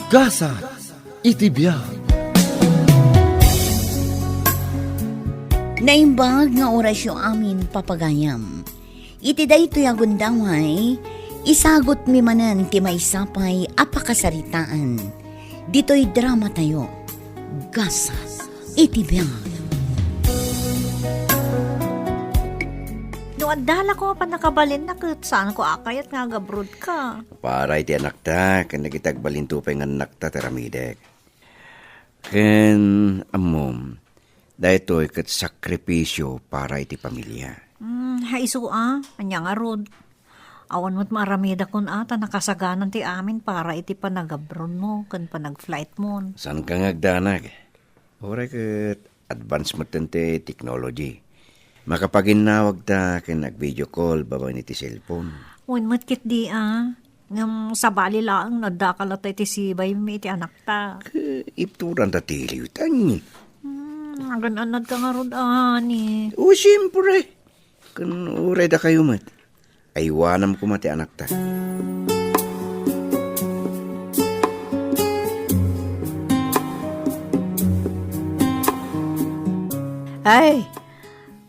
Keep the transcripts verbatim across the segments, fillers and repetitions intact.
Gasat iti biag. Naimbag nga orasyo amin, papagayam. Iti daytoy a gundaway, isagutmi manen ti maysa pay a pakasaritaan. Ditoy dramatayo, Gasat iti biag. No adda la koma pannakabalinna ket saanko a kayat nga agabrod ka. Para iti anakta, ken dagiti agbalinto pay nga annakta ti aramidek. Ken, ammom, daytoy ket sakripisio para iti pamilia. Hmm, ha isu a, ania ngarud? Awan met maaramidakon a, ta nakasaganan ti amin para iti panagabronmo ken panagflightmon. Saanka nga agdanag? Uray ket advance metten ti technology. Makapaginnawag ta ken ag-video call babaen iti cellphone. Wen met ketdi a. Ngem sabali laeng no adda ka latta iti sibaymi iti anakta. Ket ipturan ta ti liwtan. Hmm, agan-anad ka ngarud, ani. O, siempre. Ken uray dakayo met. Aywanam koma ti anakta. Ay,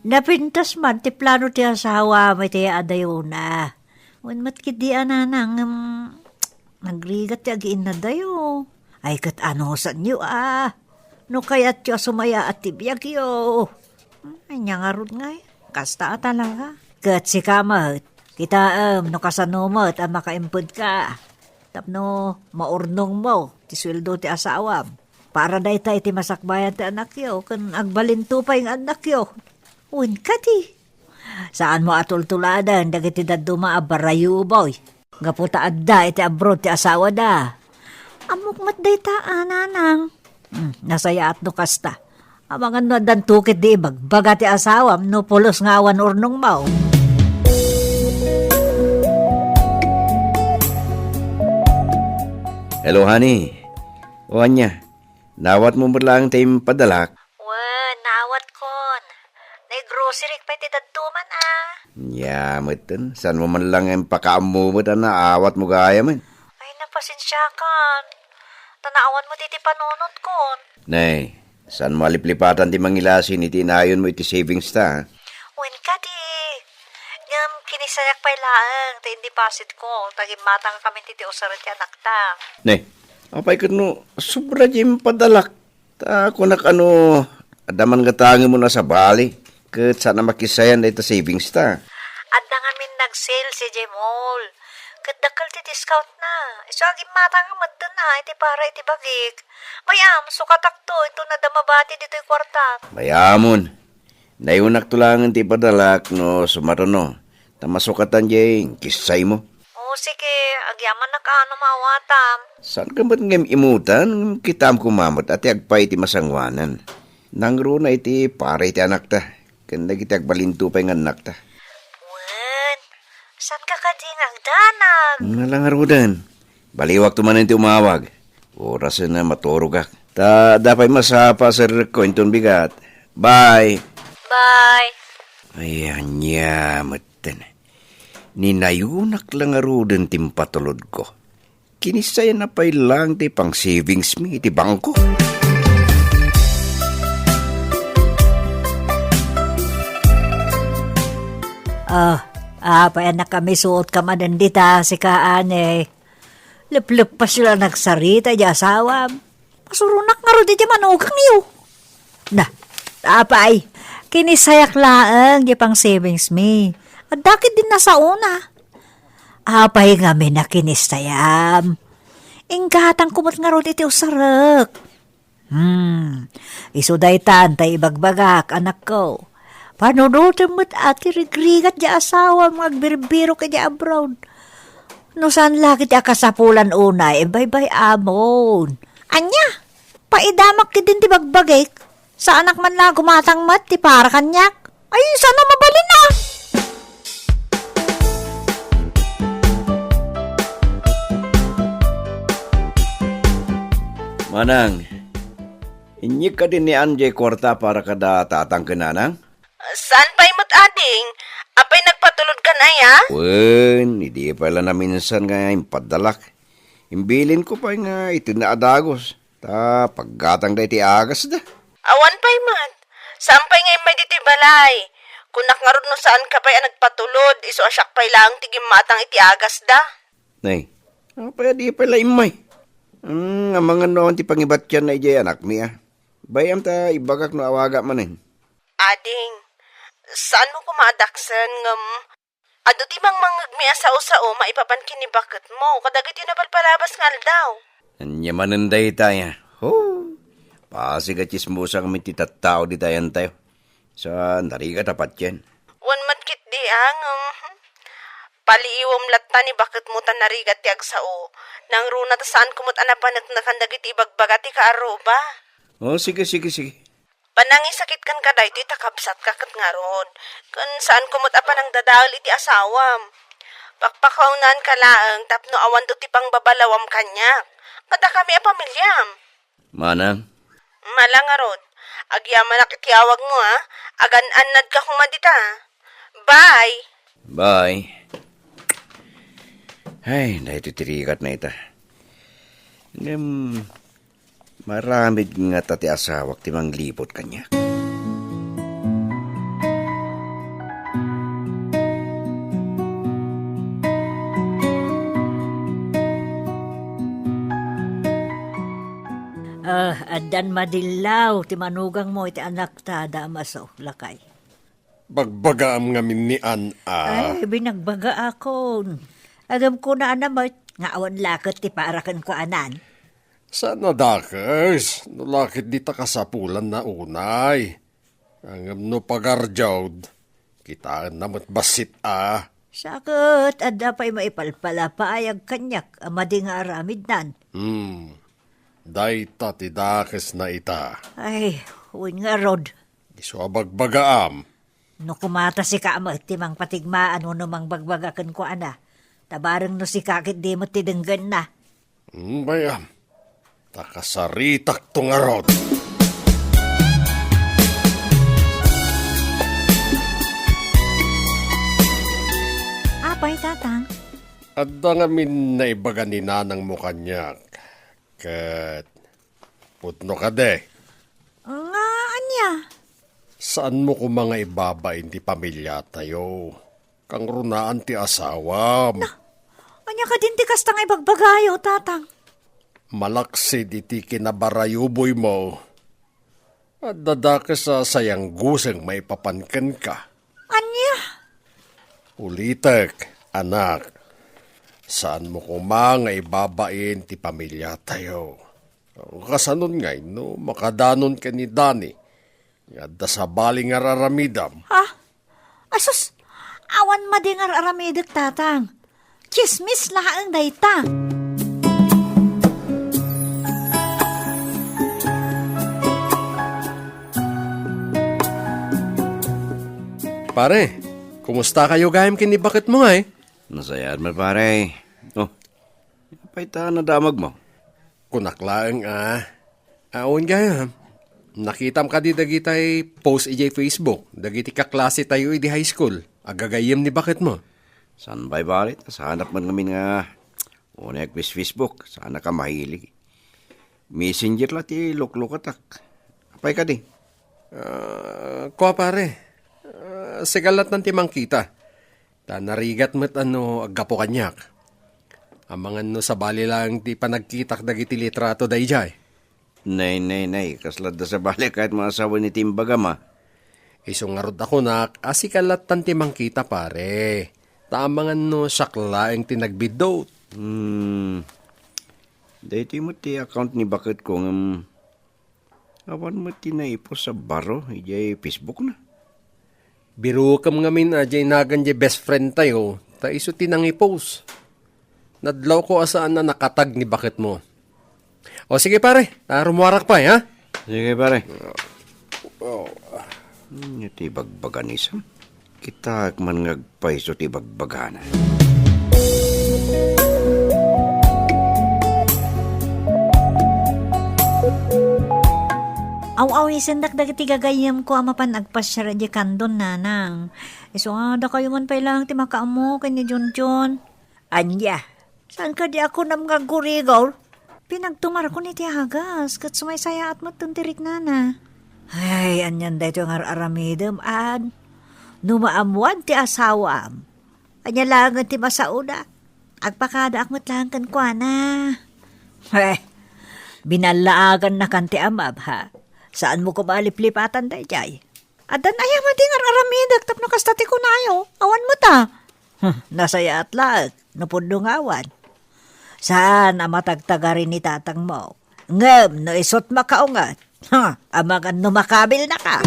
napintas man ti plano ti asawam iti adayona. Wen met ketdi a nanang, em, nagrigat ti agiinnadayo. Ay, ket anusanyo a. No kayatyo a sumayaat ti biagyo. Ania ngarud ngay? Kasta a talaga. Ket sika met, kitaem no kasano met a makaimpedka. Tapno maurnongmo ti sueldo ti asawam. Para dayta iti masakbayan ti anakyo, ken agbalinto pay nga annakyo. Wen kadi, saanmo a tultuladen dagiti dadduma a barayuboy. Gapu ta adda iti abroad ti asawada. Ammok met dayta a, nanang. Hmm, nasayaat no kasta. Amangan no addan tukit di ibagbaga ti asawam no pulos nga awan urnongmo. Hello, honey. O, ania? Nawatmo met laeng ti impadalak? Wen, nawatkon. Naigroceryek pay ti dadduma, a. Nia metten, saanmo man laeng impakaammo met a naawatmo gayamen? Ay, napasensiakan. Ta naawan met iti panunotkon. Nay, saanmo a liplipatan ti mangilasin iti inayonmo iti savings ta, a? Wen kadi. Ngem kinisayak pay laeng ti indepositko, ta gimmatangkamin ti usaren ti anakta. Nay, apay ket no sobra ti impadalak? Ta kunak a no, adda man gatangem a sabali, ket saan a makisayan dayta savings ta. Adda ngamin nag-sale idiay mall. Ket dakkel ti discount na. Isu a gimmatang metten a iti para iti bagik. Mayam, sukatakto, inton adda mabati ditoy kuarta. Mayamon. Nayunakto laengen ti ipadalak no sumaruno. Ta masukatan diay kissaymo. O, sige, agyamanak a no maawatam. Saanka met ngem imutan, kitaem koma met a ti agpay iti masangoanan. Nangruna iti para iti anakta, ken dagiti agbalinto pay nga annakta. Wen, saanka kadi nga agdanag? Nala ngaruden. Baliwakto manen ti umawag. Orasen a maturogak. Ta adda pay masapa a serrekko inton bigat. Bye. Bye. Ay, ania metten. Ni nayunak la ngaruden ti impatulodko. Kinisayan a pay laeng ti pang-savings mi iti bangko. Ah, apay a nakamisuot ka manen dita, sika, ane? Lepleppas la nagsarita di asawam. Pasuronak ngarud iti manugangyo. Na, apay, kinisayak laeng di pang-savings mi. Adda ketdin nasaona. Apay ngamin a kinisayam? Inggatangko met ngarud iti usarek. Hmm, isu daytan ta ibagbagak, anakko. Panunotem met a ti rigrigat di asawam nga agbirbirok idiay abroad. No saan la ket ti akasapulan unay, baybay-amon. Ania? Paidamak ketdin ti bagbagik. Saanak man la a gumatang met ti para kaniak. Ay, saan a mabalin a? Manang, inyeg kadi ni Ann diay kuarta para kada tatang ken nanang? Saan pay met, ading? Apay nagpatulodkan aya? Wen, idi pay la naminsan nga impadalak. Imbilinko pay nga itedna a dagus, ta paggatangda iti agasda. Awan pay met. Saan pay nga immay ditoy balay? Kunak ngarud no saanka pay a nagpatulod, isu a siak pay laeng ti gimmatang iti agasda. Nay, apay a di pay la immay? Hmm, amangan no awan ti pangibatianna idiay anakmi a. Bay-am ta ibagak no awaga manen. Ading, saanmo koma a daksen ngem adu ti mangmangngegmi a sao-sao maipapan ken ni baketmo kadagiti napalpalabas nga aldaw. Ania manen dayta a? Ho! Pasig a tsismosa ngamin ti tattao dita ayantayo. Sa narigat a patien. Wen met ketdi a ngem, paliiwem latta ni baketmo ta narigat ti agsao. Nangruna ta saanko met a napaneknekan dagiti ibagbaga ti kaarruba. O, sige, sige, sige. Panangisakitkan ka daytoy ta kabsatka ket ngarud. Ken saanko met a panangdadael iti asawam. Pakpakawnanka laeng tapno awanto ti pangbabalawam kaniak. Kadakami a pamiliam. Manang? Mala ngarud. Agyamanak iti awagmo, a. Agan-annadka koma dita. Bye! Bye. Ay, daytoy ti rigatna ita. Ngem, maaramid ngata ti asawak ti mangliput kaniak. Ah, addan madillaw ti manugangmo iti anakta, Damaso, lakay. Bagbagaam ngamin ni An a. Ay, binagbagaakon. Agem kunana met nga awan la ket ti para kenkuanan. Saan a dakes, no la ket dita kasapulanna unay. Ngem no pagardiawd, kitaenna met bassit a. Sa ket, adda pay maipalpalapayag kaniak a madi nga aramidnan. Hmm. Dayta ti dakesna ita. Ay, wen ngarud. Isu a bagbagaam. No koma ta sika met ti mangpatigmaan wenno mangbagbaga kenkuana, ta bareng no sika ket di met ti denggenna. Hmm, bay-am. Ta kasaritakto ngarud. Apay, Tatang? Adda ngamin naibaga ni nanangmo kaniak. Ket pudno kadi. Nga ania? Saanmo koma nga ibabain ti pamiliatayo. Kangrunaan ti asawam. Na, ania kadin ti kasta nga ibagbagayo, Tatang? Malaksid iti kinabarayuboymo, adda dakes a sayangguseng maipapan kenka. Ania? Ulitek, anak, saanmo koma nga ibabain ti pamiliatayo. Kasanon ngay no makadanon ken ni Dani nga adda sabali nga ar-aramidam? Ha? Asus, awan madi nga ar-aramidek, Tatang. Tsismis laeng dayta. Pare, kumusta kayo gayam ken ni baketmo ngay? Nasayaat met, pare. Oh, apay ta nadamagmo? Kunak laeng a. Awan gayam. Nakitam kadi dagitay post idiay Facebook, dagiti kaklasetayo idi high school, a gagayyem ni baketmo. Saan pay bale ta saanak met ngamin nga unayak Facebook, saanak a mahilig. Messenger la ti luklukatak. Apay kadi? Ah, kua, pare. Ah, sika lattan ti mangkita. Ta narigat met a no aggapu kaniak. Amangan no sabali laeng ti panagkitak dagiti litrato daydiay. Nay, nay, nay, kasla adda sabali ket maasawen iti imbagam a. Isu ngarud a kunak a sika lattan ti mangkita, pare. Ta amangan no siak laeng ti nagbiddut. Hmm. Daytoy met ti account ni baketko ngem awan met ti naipost a baro idiay Facebook na. Birukem ngamin a diay nagan diay best friend tayo, ta isu ti nangipost. Nadlawko a saan a nakatag ni baketmo. O sige pare, ta rumuarak pay, ha? Sige pare. Oh. Hmm, iti bagbaga ni Sam. Kitaek man nga agpayso ti bagbagana. Aw-awisendak dagiti gagayyemko a mapan agpasiar idiay kandon, nanang. Isu a dakayo man pay laeng ti makaammo ken ni Junjun. Ania? Saan kadi a kunam nga aggurigor? Pinagtumarkon iti agas, ket sumaysayaat met ti riknana. Ay, anian daytoy nga ar-aramidem, Ann? No maammoan ti asawam, ania laengen ti masaoda? Agpakadaak met laeng kenkuana. Eh, binallaagannakan ti amam, ha? Saanmo koma a liplipatan daydiay? Addan aya met ti ar-aramidek tapno kasta ti kunayo? Awan met a. Hmm, nasayaat laeng no pudno nga awan. Saan a matagtagari ni tatangmo. Ngem no isut makaunget, ha, amangan no makabilnaka.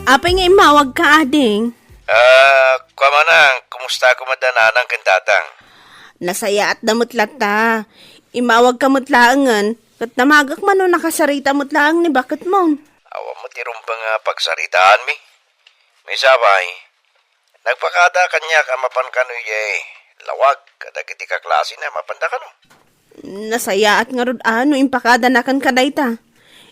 Apay nga immawagka, ading? Ah, kua manang, kumusta koma da nanang ken tatang? Nasayaatda met latta. Immawagka met laengen, ket namagek man no nakasarita met laeng ni baketmon. Awan met ti rumbeng a pagsaritaanmi. Maysa pay, nagpakada kaniak a mapan kano idiay lawag kadagiti kaklasina a mapanda kano. Nasayaat ngarud a no impakadanakan kadayta.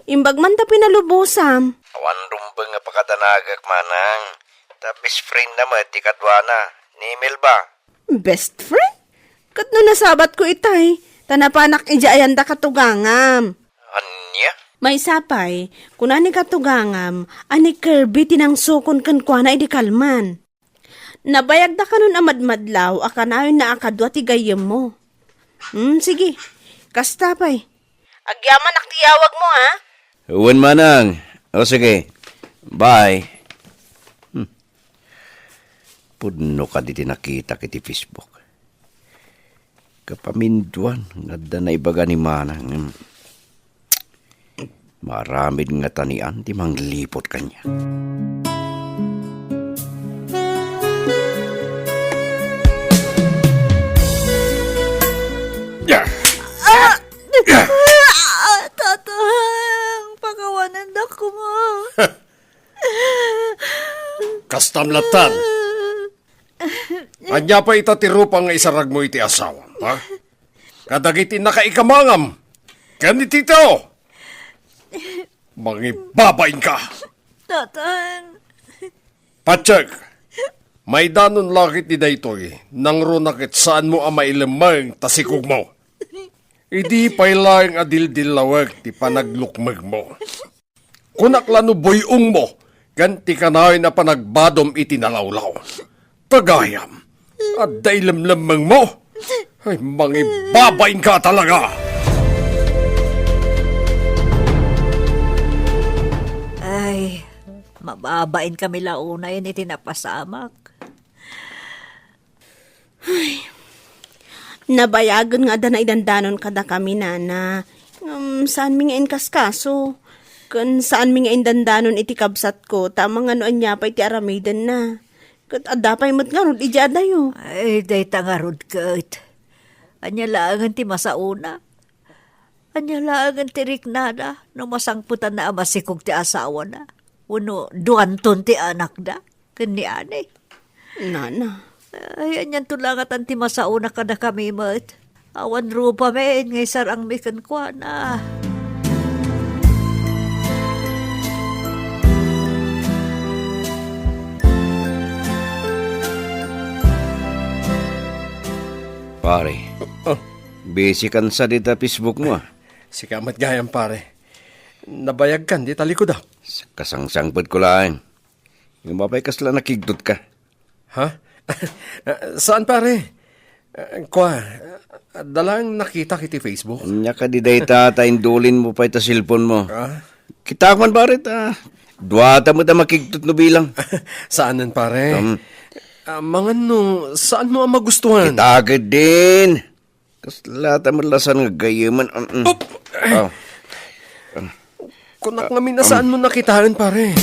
Imbag man ta pinalubosam. Awan rumbeng a pakadanagek manang. Ta best friend na met ti kaduana, ni Melba. Best friend? Ket no nasabatko itay, ta napanak idiay ayan da katugangam. Ania? Maysa pay, kuna ni katugangam a ni Kirby ti nangsukon kenkuana idi kalman. Nabayagda kanon a madmadlaw a kanayon na a kadua ti gayyemmo. Hmm, sige. Kasta pay. Agyamanak ti yawagmo, ha? Wen manang. O sige. Bye. Hmm. Pudno kadi ti nakitak iti Facebook. Kapaminduan nga adda naibaga ni manang. Maaramid ngata ni Ann ti mangliput kaniak. Ah! Ah! Tatang, pakawanendak koma. Kastam lattan. Ania pay ita ti rupa nga isaragmo iti asawam, ha? Kadagiti nakaikamangam, ken iti tao, mangibabainka. Tatang. Patiek, maidanon la ket ti daytoy, nangruna ket saanmo a mailemmeng ta sikogmo. Idi pay laeng a dildillawek ti panaglukmegmo. Kunak la no buy-ongmo, ken ti kanayon a panagbadom iti nalawlaw. Tagayam, adda ilemlemmengmo? Ay, mangibabainka talaga! Ay, mababain kami la unay iti napasamak. Ay, nabayagen nga adda naidandanon kadakami, nana. Ngem saanmi nga inkaskaso. Ken saanmi nga indandanon iti kabsatko, ta amangan no ania pay ti aramidenna. Ket adda pay met ngarud idiay adayo. Ay, dayta ngarud ket. Ania laengen ti masaona? Ania laengen ti riknada no masangpetanna a masikog ti asawana? Wenno duanton ti anakda ken ni Ani? Nana. Ay, anianto la ngatan ti masaona kadakami met. Awan rupamin nga isarangmi kenkuana. Pare, oh, busy kan sa dita Facebook mo, ah. Sika met gayam, pare. Nabayagkan dita likudak. Kasangsangpet ko laeng. Ngem apay kasla nakigtot ka? Ha? Saan, pare? Kua, adda lang nakitak iti Facebook. Ania kadi dayta ta indulin mo pay ta cellphone mo? Ah? Kitaak man, pare, ta duata met a makigtot no bilang. Saanen, pare? Um, Ah, mangan no, saan mo a magustuhan? Kita ketdin. Kasla ta met la saan nga gayyemen. Mm, mm. Op! Oh. Kunak nga minasaanmo nakitaen, pare.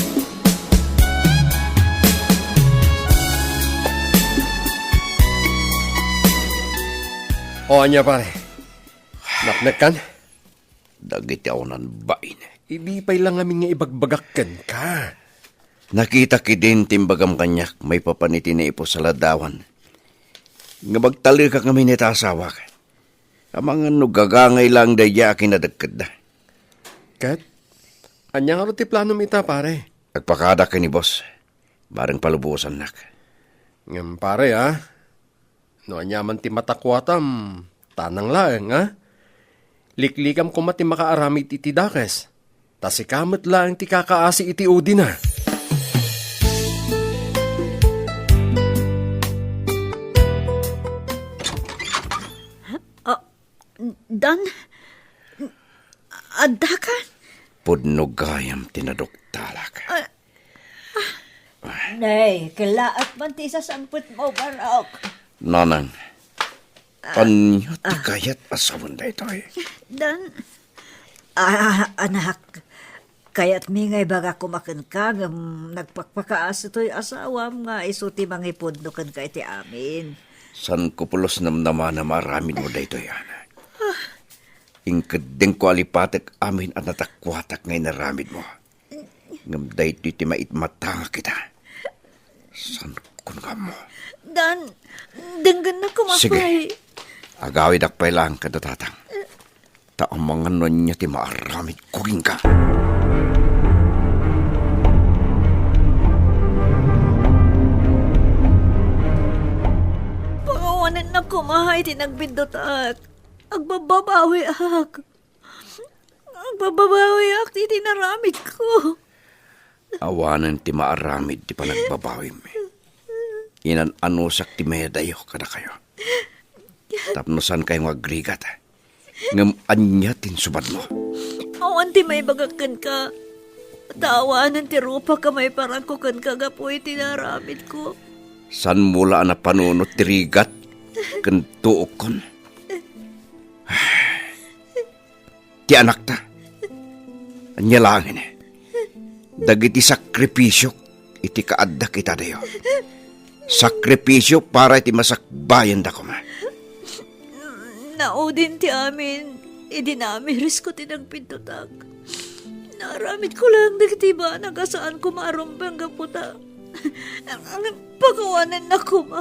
O, ania, pare? Napnekkan? Dagiti awanan bain. Idi pay la ngamin nga ibagbagak kenka. Nakita ketdin ti imbagam kaniak maipapan iti naipus a ladawan. Nga magtalekak ngamin ita asawak. Amangan no gagangay laeng daydiay a kinadekdekda. Ket? Ania ngarud ti planom ita, pare? Agpakada ken ni boss. Bareng palubosannak. Ngem, pare, a, no aniaman ti matakuatam, tanang laeng, a? Liklikam koma ti makaaramid iti dakes. Ta sika met laeng ti kakaasi iti udina. Ah, Dan, addakan? Pudno gayam ti naduktalak. Ah, ah. Nay, kellaat man ti isasangpetmo, Barok. Nanang, ania ti kayat a sawen daytoy? Dan, ah, anak, kayatmi nga ibaga koma kenka ngem nagpakpakaasi toy asawam nga isu ti mangipudno kenka iti amin. Saanko pulos namnamana nga aramidmo daytoy, anak. Inkeddengko a lipatek amin a natakuatak nga inaramidmo. Ngem daytoy ti maitmatangak ita. Saankon nga ammo. Dan, denggennak koma pay. Sige. Agawidak pay laeng kada tatang. Ta amangan no ania ti maaramidko kenka. Pakawanennak koma iti nagbiddutak. Agbababawiak. Agbababawiak iti inaramidko. Awanen ti maaramid ti panagbabawim. Inan-anusak ti mayadayo kadakayo. Tapno saankayo nga agrigat. Ngem ania ti insubadmo? Awan ti maibagak kenka. Ta awanen ti rupak a maiparangko kenka gapu iti inaramidko. Saanmo la a napanunot ti rigat ken tuokkon? Ti anakta. Ania laengen? Dagiti sakrifisiok iti kaaddak itadayo. Sakripisio para iti masakbayanda koma. Naudin ti amin idi namirisko ti nagbiddutak. Naaramidko laeng dagiti banag a saanko nga arumbeng gapu ta. Pakawanennak koma.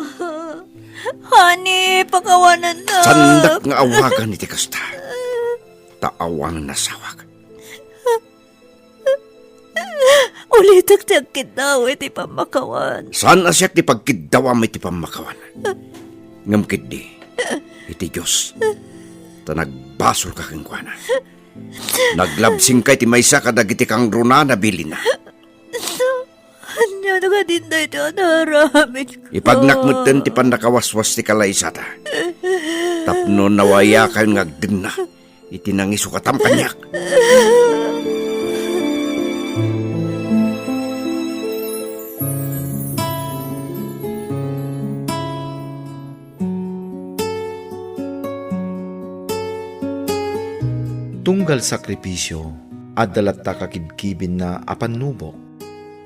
Honey, pakawanennak. Saandak nga awagan iti kasta. Ta awan nasawag. Ulitek ti agkiddaw iti pammakawan. Saan a siak ti pagkiddawam iti pammakawan. Ngem ketdi, iti Dios, ta nagbasolka kenkuana. Naglabsingka iti maysa kadagiti kangrunana bilinna. Ania nga dinta iti anaramidko? Ipagnak metten ti pannakawaswas ti kalaysata. Tapno nawayakayon nga agdenna iti nangisukatam kaniak. Tunggal sakripisio, adda latta kakibkibinna a pannubok.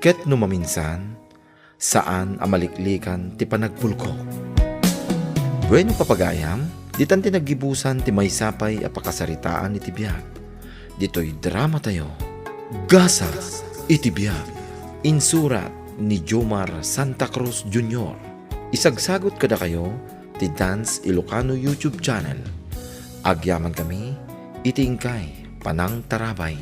Ket no maminsan, saan a maliklikan ti panagpulkok. Bueno, papagayam, ditan ti naggibusan ti maysa pay a pakasaritaan iti biag. Ditoy dramatayo, Gasat iti Biag. Insurat ni Jomar Santa Cruz Junior. Isagsagut kadakayo ti Dance Ilocano YouTube channel. Agyamankami iti inkay panangtarabay.